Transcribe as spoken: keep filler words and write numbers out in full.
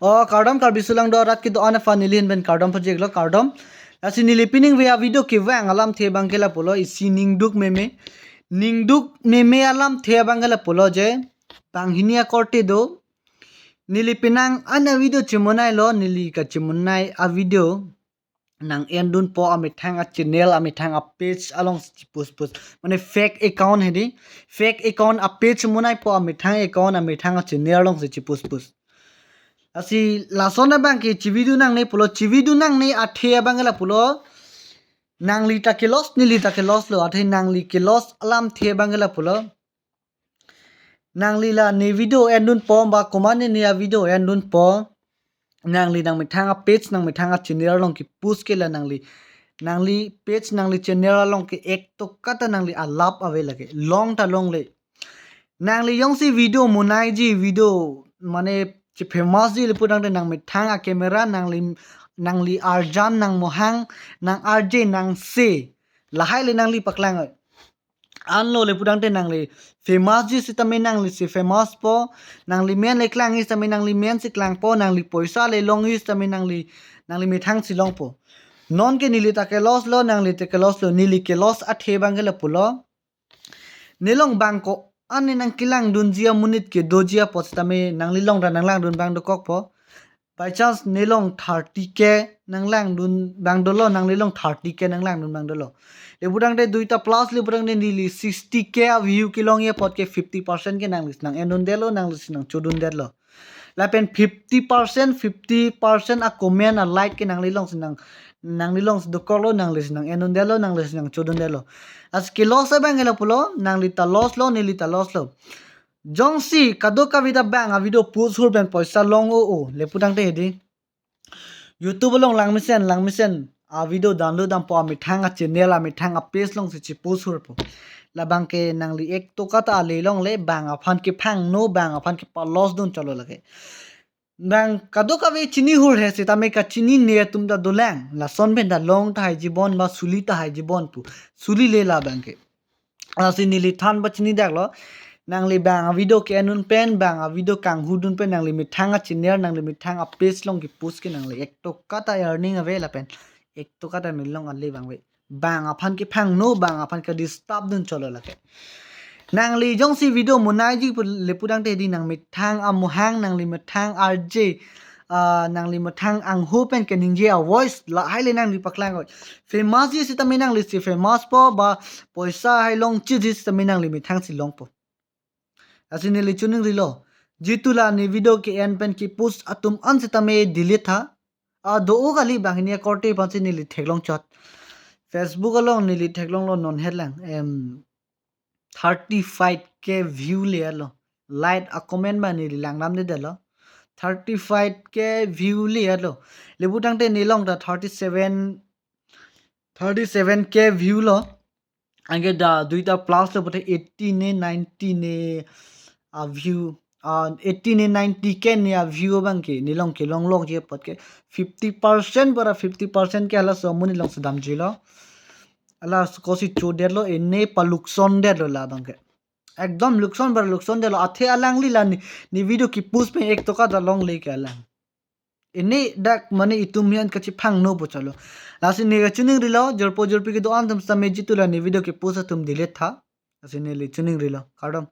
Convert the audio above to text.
O kardom Karbi sulang do arat kedo-an aphan neli ahin pen kardom pajirlo, kardom. Lasi neli pining ave a-video kevang alamthe abangke lapulo, isi ningduk meme. Ningduk meme alamthe abangke lapulo je, banghini akorte do. Neli penang an a-video chemonailo, neli kachemonai a-video nang-endunpo, amethang a-channel, amethang a-page alongsi chipus pus. Mane fake account hedi. Fake account a-page monaipo, amethang account, amethang a-channel alongsi chipus pus. Lasi lason abangke chividunangne pulo, chividunangne athe abangke lapulo. Nangli ta ke-loss, neli ta ke-loss lo, athe nangli ke-loss alamthe abangke lapulo. Nangli la ne video endunpo ba komatne ne a-video endunpo, nangli nangmethang a-page, nangmethang a-channel along kipus ke la nangli, nangli page, nangli channel along ke ek toka ta nangli alap ave lake, long ta longle. Nangli jongsi video monaiji, video mane che-famous ji lepudangte nangmethang a-camera, nangli, nangli arjan, nang mohang, nang arje, nang se, lahai le nangli paklang oi. Anlo lepudangte nangli famous ji sitame nangli si famous po, nangli men le klangji sitame nangli men si klangpo, nangli poisa le longji sitame nangli, nangli methang si longpo. Nonke neli ta ke-loss lo, nangli ta ke-loss lo, neli ke-loss athe abangke lapulo. Nelong bang ko-an ne nangkelangdunji amonit kedoji apot sitame nangli long ta nanglangdun abang dokokpo. By chance nelong thirty K nanglangdun abang dolo, nangli long thirty K nanglangdun abang dolo. Lepudangte duita plus lepudangte neli sixty K a-view kelongji apot ke fifty percent ke nangli si nang-endundetlo, nangli si nangchodundetlo. Lapen fifty percent, fifty percent a-comment a-like ke nangli long si nang, nangli long si dokoklo, nangli si nang-endundetlo, nangli si nangchodundetlo. Lasi ke-loss abangke lapulo, nangli ta loss lo, neli ta loss lo. Jongsi kadokave ta bang a-video post hur pen poisa long o o lepudangte hedi, YouTube along langmesen langmesen a-video download dampo, amethang a-channel, amethang a-page alongsi chipus hurpo. Labangke nangli ek toka ta ale longle, bang aphan kephangno, bang aphan kepa-loss dun cholo lake. Bang kadokave chini hur he sitame kachinine atum ta dolang. Lason pen ta long tahai jibon ba suli tahai jibon pu. Suli le labangke. Lasi neli than pachini daklo. Nangli bang a-video ke-endun pen, bang a-video kanghudun pen, nangli methang a-channel, nangli methang a-page along kipus ke nangli ek toka ta earning ave lapen ek toka ta neli long ale abang ave. Bang aphan kephangno, bang aphan ke-disturb dun cholo lake. Nangli jongsi video monaiji pu lepudangte hedi nangmethang amohang, nangli methang arje, ah, nangli methang angho pen keningje a-voice lahai le nangli paklang oi. Famous ji sitame nangli si famous po ba poisa hai longchit ji sitame nangli methang si longpo. Lasi neli choningrilo. Jitu la ne video ke-en pen kipus atum an sitame delete tha. A do-o kali, banghini akorte aphansi neli theklong chot. Facebook along neli theklonglo non helang. Em, thirty-five K view le-etlo. Like a-comment ba neli langdamdedetlo. Thirty-five K view le-etlo. Lepudangte nelong ta thirty-seven, thirty-seven K view lo. Anke da duita plus lo pute eighty ne ninety ne a-view. Ah, eighty ne ninety K ne a-view abangke nelong kelonglokji apot ke fifty percent para fifty percent ke halaso amonit along si damjilo. Halaso kosi chodetlo, ene paluksondetlo labangke. Ekdom lukson para luksondetlo. Athe alangli la ne, ne video kipus pen ek toka ta longle ke alang. Ene dak mane itum aphan kachephangno pu cholo. Lasi ne kachoningrilo, jorpo jorpi kedo-an atum sitame jitu la ne video kipus atum delete tha. Lasi neli choningrilo. Kardom.